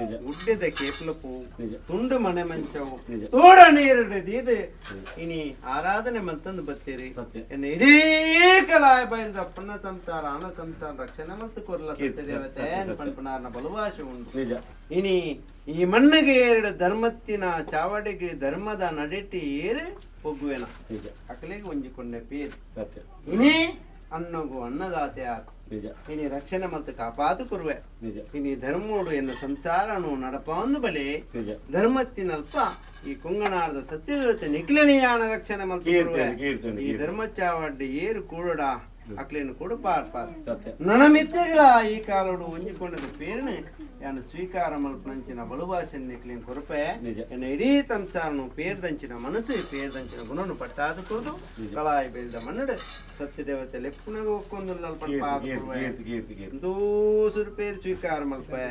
ಗುಡ್ಡೆದ ಕೇಪುಲ ಪೂ, ನಿಜ. ತುಂಡು ಮನೆ ಮಂಚವು, ನಿಜ. ತೋಡ ನೀರುಡು ದೀದ್ ಇನಿ ಆರಾಧನೆ ಮಂತಂದು ಬತ್ತೀರಿ. ಸತ್ಯ. ಎನ್ನ ಇಡೀ ಕಲಾಯ ಬಯಲ್ದ ಪುಣ್ಣ ಸಂಸಾರ ಅನ ಸಂಸಾರ ರಕ್ಷಣೆ ಮಂತು ಕೊರ್ಲ ಕೀರ್ತಿ, ಸತ್ಯ ದೇವತೆ ಸತ್ಯ, ಸತ್ಯ. ಪನ್ಪುನಾರ್ನ ಬಲುವಾಶ ಉಂಡು. ನಿಜ. ಇನಿ ಈ ಮಣ್ಣಿಗೆ ಏರಡು ಧರ್ಮತ್ತಿನ ಚಾವಡಿಗೆ ಧರ್ಮದ ನಡೆಟಿ ಏರು ಪೊಗ್ಗುವೆನ ನಿಜ. ಅಕಲಿಗೆ ಒಂಜಿ ಕೊಂಡೆ ಪೇರು. ಸತ್ಯ. ಇನಿ ಅನ್ನಗು ಅನ್ನದಾತೆ ಆತ. ನಿಜ. ಇನಿ ರಕ್ಷಣೆ ಮತ್ತು ಕಾಪಾದು ಕುರುವೆ. ನಿಜ. ಇನಿ ಧರ್ಮೋಡು ಎನ್ನ ಸಂಸಾರನು ನಡಪಾಂದು ಬಲೆ ನಿಜ. ಧರ್ಮತ್ತಿನಲ್ಪ ಈ ಕೊಂಗಣಾರ್ದ ಸತ್ಯದೇವತೆ ನಿಕ್ಲನಿಯಾನ ರಕ್ಷಣೆ ಮಲ್ತು ಕೀರ್ತನೆ, ಕುರುವೆ. ಕೀರ್ತನೆ, ಈ ಕೀರ್ತನೆ. ಧರ್ಮಚಾವಡ್ಡಿ ಏರು ಕೂಡಡ ಅಕ್ಲೇನು ಕೂಡ ಪಾರ್ಪಾರ್. ಸತ್ಯ. ನನಮಿತ್ತೆಗಳ ಈ ಕಾಲೋಡು ಒಂಜಿಕೊಂಡದ ಪೇರ್ನು ಯಾನು ಸ್ವೀಕಾರ ಮಲ್ಪನಂಚಿನ ಬಲುಭಾಷೆ ನಿಕ್ಲೇನ್ ಕೊರಪೆ. ನಿಜ. ಎನ್ನ ಇಡೀ ಸಂಸಾರನು ಪೇರ್ದಂಚಿನ ಮನಸ್ಸು ಪೇರ್ದಂಚಿನ ಗುಣನು ಪಟ್ಟಾದ ಕುರಿದು ಕಳಾಯಿ ಬೆಳ್ದ ಮಣ್ಣಡು ಸತ್ಯದೇವತೆ ಲೆಪ್ಪುನಗ ಒಕ್ಕೊಂದು ಕೀರ್ತಿ, ಕೀರ್ತಿ, ಕೀರ್ತಿ, ಕೀರ್ತಿ. ದೂಸುರು ಪೇರ್ ಸ್ವೀಕಾರ ಮಲ್ಪೆ.